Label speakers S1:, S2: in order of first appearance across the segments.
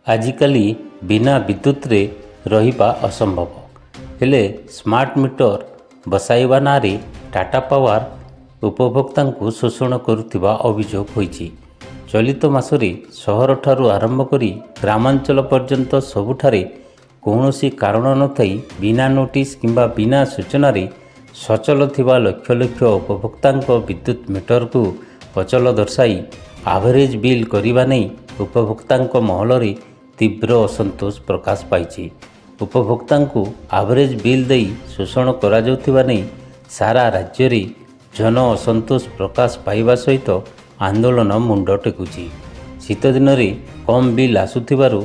S1: ଆଜିକାଲି ବିନା ବିଦ୍ୟୁତରେ ରହିବା ଅସମ୍ଭବ। ହେଲେ ସ୍ମାର୍ଟ ମିଟର ବସାଇବା ନାଁରେ ଟାଟା ପାୱାର ଉପଭୋକ୍ତାଙ୍କୁ ଶୋଷଣ କରୁଥିବା ଅଭିଯୋଗ ହୋଇଛି। ଚଳିତ ମାସରେ ସହରଠାରୁ ଆରମ୍ଭ କରି ଗ୍ରାମାଞ୍ଚଳ ପର୍ଯ୍ୟନ୍ତ ସବୁଠାରେ କୌଣସି କାରଣ ନଥାଇ ବିନା ନୋଟିସ୍ କିମ୍ବା ବିନା ସୂଚନାରେ ସଚଳ ଥିବା ଲକ୍ଷ ଲକ୍ଷ ଉପଭୋକ୍ତାଙ୍କ ବିଦ୍ୟୁତ୍ ମିଟରକୁ ଅଚଳ ଦର୍ଶାଇ ଆଭରେଜ୍ ବିଲ୍ କରିବା ନେଇ ଉପଭୋକ୍ତାଙ୍କ ମହଲରେ ତୀବ୍ର ଅସନ୍ତୋଷ ପ୍ରକାଶ ପାଇଛି। ଉପଭୋକ୍ତାଙ୍କୁ ଆଭରେଜ୍ ବିଲ୍ ଦେଇ ଶୋଷଣ କରାଯାଉଥିବା ନେଇ ସାରା ରାଜ୍ୟରେ ଜନ ଅସନ୍ତୋଷ ପ୍ରକାଶ ପାଇବା ସହିତ ଆନ୍ଦୋଳନ ମୁଣ୍ଡ ଟେକୁଛି। ଶୀତଦିନରେ କମ୍ ବିଲ୍ ଆସୁଥିବାରୁ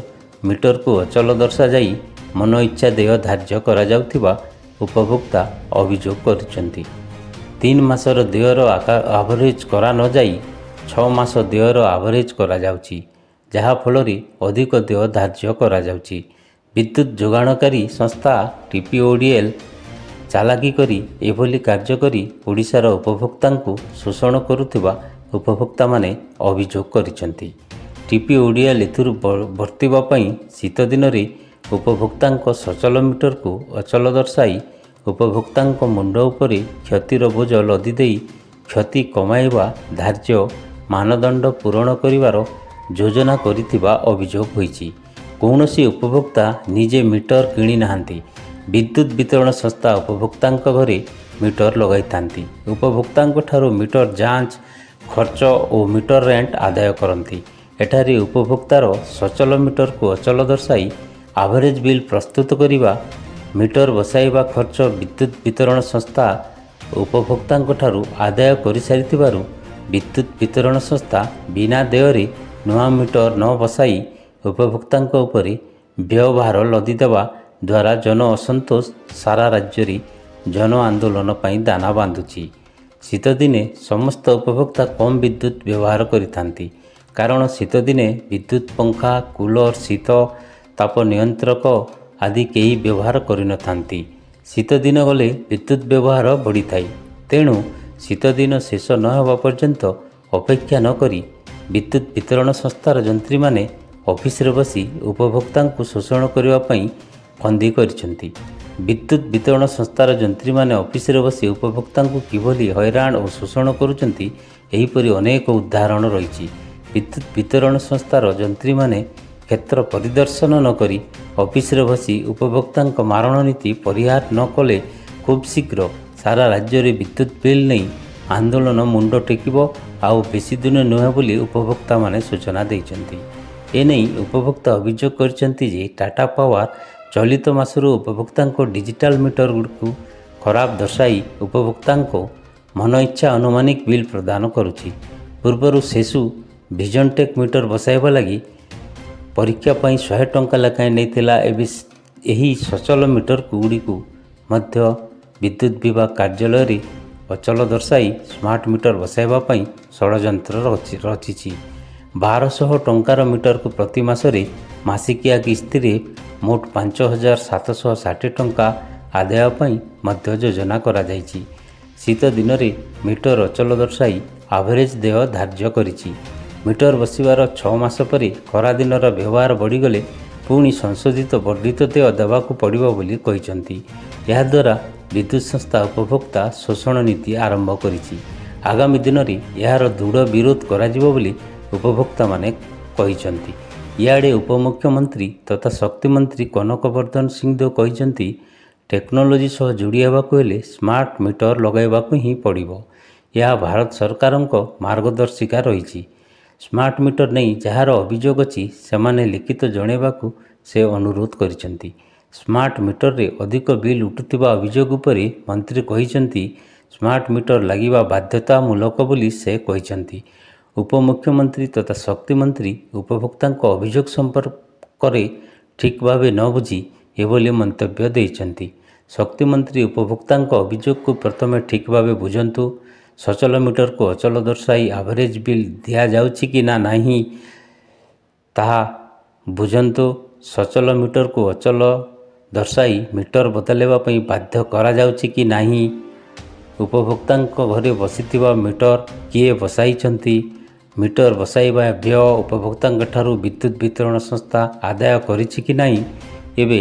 S1: ମିଟରକୁ ଅଚଳ ଦର୍ଶାଯାଇ ମନଇଚ୍ଛା ଦେୟ ଧାର୍ଯ୍ୟ କରାଯାଉଥିବା ଉପଭୋକ୍ତା ଅଭିଯୋଗ କରିଛନ୍ତି। 3 ମାସର ଦେୟର ଆଭରେଜ୍ କରା ନଯାଇ 6 ମାସ ଦେୟର ଆଭରେଜ୍ କରାଯାଉଛି, ଯାହାଫଳରେ ଅଧିକ ଦେୟ ଧାର୍ଯ୍ୟ କରାଯାଉଛି। ବିଦ୍ୟୁତ୍ ଯୋଗାଣକାରୀ ସଂସ୍ଥା ଟିପିଓଡିଏଲ୍ ଚାଲାକି କରି ଏଭଳି କାର୍ଯ୍ୟ କରି ଓଡ଼ିଶାର ଉପଭୋକ୍ତାଙ୍କୁ ଶୋଷଣ କରୁଥିବା ଉପଭୋକ୍ତାମାନେ ଅଭିଯୋଗ କରିଛନ୍ତି। ଟିପିଓଡିଏଲ୍ ଏଥିରୁ ବର୍ତ୍ତିବା ପାଇଁ ଶୀତଦିନରେ ଉପଭୋକ୍ତାଙ୍କ ସଚଳ ମିଟରକୁ ଅଚଳ ଦର୍ଶାଇ ଉପଭୋକ୍ତାଙ୍କ ମୁଣ୍ଡ ଉପରେ କ୍ଷତିର ବୋଝ ଲଦି ଦେଇ କ୍ଷତି କମାଇବା ଧାର୍ଯ୍ୟ ମାନଦଣ୍ଡ ପୂରଣ କରିବାର ଯୋଜନା କରିଥିବା ଅଭିଯୋଗ ହୋଇଛି। କୌଣସି ଉପଭୋକ୍ତା ନିଜେ ମିଟର କିଣି ନାହାନ୍ତି। ବିଦ୍ୟୁତ୍ ବିତରଣ ସଂସ୍ଥା ଉପଭୋକ୍ତାଙ୍କ ଘରେ ମିଟର ଲଗାଇଥାନ୍ତି। ଉପଭୋକ୍ତାଙ୍କଠାରୁ ମିଟର ଯାଞ୍ଚ ଖର୍ଚ୍ଚ ଓ ମିଟର ରେଣ୍ଟ ଆଦାୟ କରନ୍ତି। ଏଠାରେ ଉପଭୋକ୍ତାର ସଚଳ ମିଟରକୁ ଅଚଳ ଦର୍ଶାଇ ଆଭରେଜ୍ ବିଲ୍ ପ୍ରସ୍ତୁତ କରିବା, ମିଟର ବସାଇବା ଖର୍ଚ୍ଚ ବିଦ୍ୟୁତ୍ ବିତରଣ ସଂସ୍ଥା ଉପଭୋକ୍ତାଙ୍କଠାରୁ ଆଦାୟ କରିସାରିଥିବାରୁ ବିଦ୍ୟୁତ୍ ବିତରଣ ସଂସ୍ଥା ବିନା ଦେୟରେ ନୂଆ ମିଟର ନ ବସାଇ ଉପଭୋକ୍ତାଙ୍କ ଉପରେ ବ୍ୟୟଭାର ଲଦିଦେବା ଦ୍ୱାରା ଜନ ଅସନ୍ତୋଷ ସାରା ରାଜ୍ୟରେ ଜନ ଆନ୍ଦୋଳନ ପାଇଁ ଦାନା ବାନ୍ଧୁଛି। ଶୀତଦିନେ ସମସ୍ତ ଉପଭୋକ୍ତା କମ୍ ବିଦ୍ୟୁତ୍ ବ୍ୟବହାର କରିଥାନ୍ତି, କାରଣ ଶୀତଦିନେ ବିଦ୍ୟୁତ୍ ପଙ୍ଖା, କୁଲର, ଶୀତ ତାପ ନିୟନ୍ତ୍ରକ ଆଦି କେହି ବ୍ୟବହାର କରିନଥାନ୍ତି। ଶୀତଦିନ ଗଲେ ବିଦ୍ୟୁତ୍ ବ୍ୟବହାର ବଢ଼ିଥାଏ। ତେଣୁ ଶୀତଦିନ ଶେଷ ନ ହେବା ପର୍ଯ୍ୟନ୍ତ ଅପେକ୍ଷା ନ କରି ବିଦ୍ୟୁତ୍ ବିତରଣ ସଂସ୍ଥାର ଯନ୍ତ୍ରୀମାନେ ଅଫିସରେ ବସି ଉପଭୋକ୍ତାଙ୍କୁ ଶୋଷଣ କରିବା ପାଇଁ ଫନ୍ଦି କରିଛନ୍ତି। ବିଦ୍ୟୁତ୍ ବିତରଣ ସଂସ୍ଥାର ଯନ୍ତ୍ରୀମାନେ ଅଫିସରେ ବସି ଉପଭୋକ୍ତାଙ୍କୁ କିଭଳି ହଇରାଣ ଓ ଶୋଷଣ କରୁଛନ୍ତି, ଏହିପରି ଅନେକ ଉଦାହରଣ ରହିଛି। ବିଦ୍ୟୁତ୍ ବିତରଣ ସଂସ୍ଥାର ଯନ୍ତ୍ରୀମାନେ କ୍ଷେତ୍ର ପରିଦର୍ଶନ ନକରି ଅଫିସରେ ବସି ଉପଭୋକ୍ତାଙ୍କ ମାରଣ ନୀତି ପରିହାର ନ କଲେ ଖୁବ୍ ଶୀଘ୍ର ସାରା ରାଜ୍ୟରେ ବିଦ୍ୟୁତ୍ ବିଲ୍ ନେଇ ଆନ୍ଦୋଳନ ମୁଣ୍ଡ ଟେକିବ ଆଉ ବେଶୀ ଦିନ ନୁହେଁ ବୋଲି ଉପଭୋକ୍ତାମାନେ ସୂଚନା ଦେଇଛନ୍ତି। ଏନେଇ ଉପଭୋକ୍ତା ଅଭିଯୋଗ କରିଛନ୍ତି ଯେ ଟାଟା ପାୱାର ଚଳିତ ମାସରୁ ଉପଭୋକ୍ତାଙ୍କ ଡିଜିଟାଲ ମିଟରଗୁଡ଼ିକୁ ଖରାପ ଦର୍ଶାଇ ଉପଭୋକ୍ତାଙ୍କ ମନଇଚ୍ଛା ଆନୁମାନିକ ବିଲ୍ ପ୍ରଦାନ କରୁଛି। ପୂର୍ବରୁ ସେସୁ ଭିଜନଟେକ୍ ମିଟର ବସାଇବା ଲାଗି ପରୀକ୍ଷା ପାଇଁ 100 ଟଙ୍କା ଲେଖାଏଁ ନେଇଥିଲା। ଏବେ ଏହି ସଚଳ ମିଟରଗୁଡ଼ିକୁ ମଧ୍ୟ ବିଦ୍ୟୁତ୍ ବିଭାଗ କାର୍ଯ୍ୟାଳୟରେ ଅଚଳ ଦର୍ଶାଇ ସ୍ମାର୍ଟ ମିଟର ବସାଇବା ପାଇଁ ଷଡ଼ଯନ୍ତ୍ର ରଚିଛି। 1200 ଟଙ୍କାର ମିଟରକୁ ପ୍ରତି ମାସରେ ମାସିକିଆ କିସ୍ତିରେ ମୋଟ 5760 ଟଙ୍କା ଆଦାୟ ପାଇଁ ମଧ୍ୟ ଯୋଜନା କରାଯାଇଛି। ଶୀତ ଦିନରେ ମିଟର ଅଚଳ ଦର୍ଶାଇ ଆଭରେଜ୍ ଦେୟ ଧାର୍ଯ୍ୟ କରିଛି। ମିଟର ବସିବାର 6 ମାସ ପରେ ଖରାଦିନର ବ୍ୟବହାର ବଢ଼ିଗଲେ ପୁଣି ସଂଶୋଧିତ ବର୍ଦ୍ଧିତ ଦେୟ ଦେବାକୁ ପଡ଼ିବ ବୋଲି କହିଛନ୍ତି। ଏହାଦ୍ୱାରା ବିଦ୍ୟୁତ୍ ସଂସ୍ଥା ଉପଭୋକ୍ତା ଶୋଷଣ ନୀତି ଆରମ୍ଭ କରିଛି। ଆଗାମୀ ଦିନରେ ଏହାର ଦୃଢ଼ ବିରୋଧ କରାଯିବ ବୋଲି ଉପଭୋକ୍ତାମାନେ କହିଛନ୍ତି। ଇଆଡ଼େ ଉପମୁଖ୍ୟମନ୍ତ୍ରୀ ତଥା ଶକ୍ତିମନ୍ତ୍ରୀ କନକ ବର୍ଦ୍ଧନ ସିଂଦେଓ କହିଛନ୍ତି, ଟେକ୍ନୋଲୋଜି ସହ ଯୋଡ଼ି ହେବାକୁ ହେଲେ ସ୍ମାର୍ଟ ମିଟର ଲଗାଇବାକୁ ହିଁ ପଡ଼ିବ। ଏହା ଭାରତ ସରକାରଙ୍କ ମାର୍ଗଦର୍ଶିକା ରହିଛି। ସ୍ମାର୍ଟ ମିଟର ନେଇ ଯାହାର ଅଭିଯୋଗ ଅଛି, ସେମାନେ ଲିଖିତ ଜଣାଇବାକୁ ସେ ଅନୁରୋଧ କରିଛନ୍ତି। ସ୍ମାର୍ଟ ମିଟରରେ ଅଧିକ ବିଲ୍ ଉଠୁଥିବା ଅଭିଯୋଗ ଉପରେ ମନ୍ତ୍ରୀ କହିଛନ୍ତି, ସ୍ମାର୍ଟ ମିଟର ଲାଗିବା ବାଧ୍ୟତାମୂଳକ ବୋଲି ସେ କହିଛନ୍ତି। ଉପମୁଖ୍ୟମନ୍ତ୍ରୀ ତଥା ଶକ୍ତିମନ୍ତ୍ରୀ ଉପଭୋକ୍ତାଙ୍କ ଅଭିଯୋଗ ସମ୍ପର୍କରେ ଠିକ୍ ଭାବେ ନ ବୁଝି ଏଭଳି ମନ୍ତବ୍ୟ ଦେଇଛନ୍ତି। ଶକ୍ତିମନ୍ତ୍ରୀ ଉପଭୋକ୍ତାଙ୍କ ଅଭିଯୋଗକୁ ପ୍ରଥମେ ଠିକ୍ ଭାବେ ବୁଝନ୍ତୁ। ସଚଳ ମିଟରକୁ ଅଚଳ ଦର୍ଶାଇ ଆଭରେଜ୍ ବିଲ୍ ଦିଆଯାଉଛି କି ନା ନାହିଁ ତାହା ବୁଝନ୍ତୁ। ସଚଳ ମିଟରକୁ ଅଚଳ ଦର୍ଶାଇ ମିଟର ବଦଳାଇବା ପାଇଁ ବାଧ୍ୟ କରାଯାଉଛି କି ନାହିଁ, ଉପଭୋକ୍ତାଙ୍କ ଘରେ ବସିଥିବା ମିଟର କିଏ ବସାଇଛନ୍ତି, ମିଟର ବସାଇବା ବ୍ୟୟ ଉପଭୋକ୍ତାଙ୍କ ଠାରୁ ବିଦ୍ୟୁତ ବିତରଣ ସଂସ୍ଥା ଆଦାୟ କରିଛି କି ନାହିଁ, ଏବେ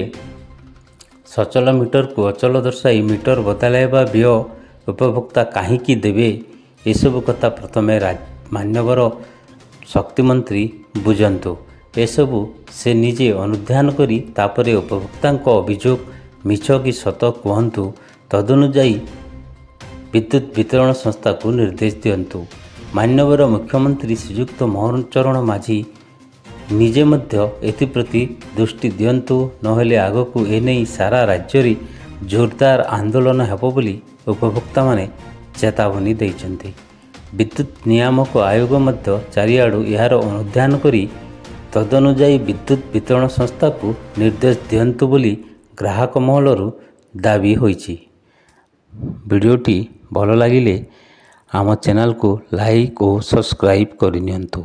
S1: ସଚଳ ମିଟରକୁ ଅଚଳ ଦର୍ଶାଇ ମିଟର ବଦଳାଇବା ବ୍ୟୟ ଉପଭୋକ୍ତା କାହିଁକି ଦେବେ, ଏସବୁ କଥା ପ୍ରଥମେ ମାନ୍ୟବର ଶକ୍ତିମନ୍ତ୍ରୀ ବୁଝନ୍ତୁ। ଏସବୁ ସେ ନିଜେ ଅନୁଧ୍ୟାନ କରି ତାପରେ ଉପଭୋକ୍ତାଙ୍କ ଅଭିଯୋଗ ମିଛ କି ସତ କୁହନ୍ତୁ, ତଦନୁଯାୟୀ ବିଦ୍ୟୁତ ବିତରଣ ସଂସ୍ଥାକୁ ନିର୍ଦ୍ଦେଶ ଦିଅନ୍ତୁ। ମାନ୍ୟବର ମୁଖ୍ୟମନ୍ତ୍ରୀ ଶ୍ରୀଯୁକ୍ତ ମୋହନ ଚରଣ ମାଝୀ ନିଜେ ମଧ୍ୟ ଏଥିପ୍ରତି ଦୃଷ୍ଟି ଦିଅନ୍ତୁ, ନହେଲେ ଆଗକୁ ଏନେଇ ସାରା ରାଜ୍ୟରେ ଜୋରଦାର ଆନ୍ଦୋଳନ ହେବ ବୋଲି ଉପଭୋକ୍ତାମାନେ ଚେତାବନୀ ଦେଇଛନ୍ତି। ବିଦ୍ୟୁତ ନିୟାମକ ଆୟୋଗ ମଧ୍ୟ ଚାରିଆଡ଼ୁ ଏହାର ଅନୁଧ୍ୟାନ କରି ତଦନୁଯାୟୀ ବିଦ୍ୟୁତ ବିତରଣ ସଂସ୍ଥାକୁ ନିର୍ଦ୍ଦେଶ ଦିଅନ୍ତୁ ବୋଲି ଗ୍ରାହକ ମହଲରୁ ଦାବି ହୋଇଛି। ଭିଡ଼ିଓଟି ଭଲ ଲାଗିଲେ ଆମ ଚ୍ୟାନେଲକୁ ଲାଇକ୍ ଓ ସବସ୍କ୍ରାଇବ୍ କରିନିଅନ୍ତୁ।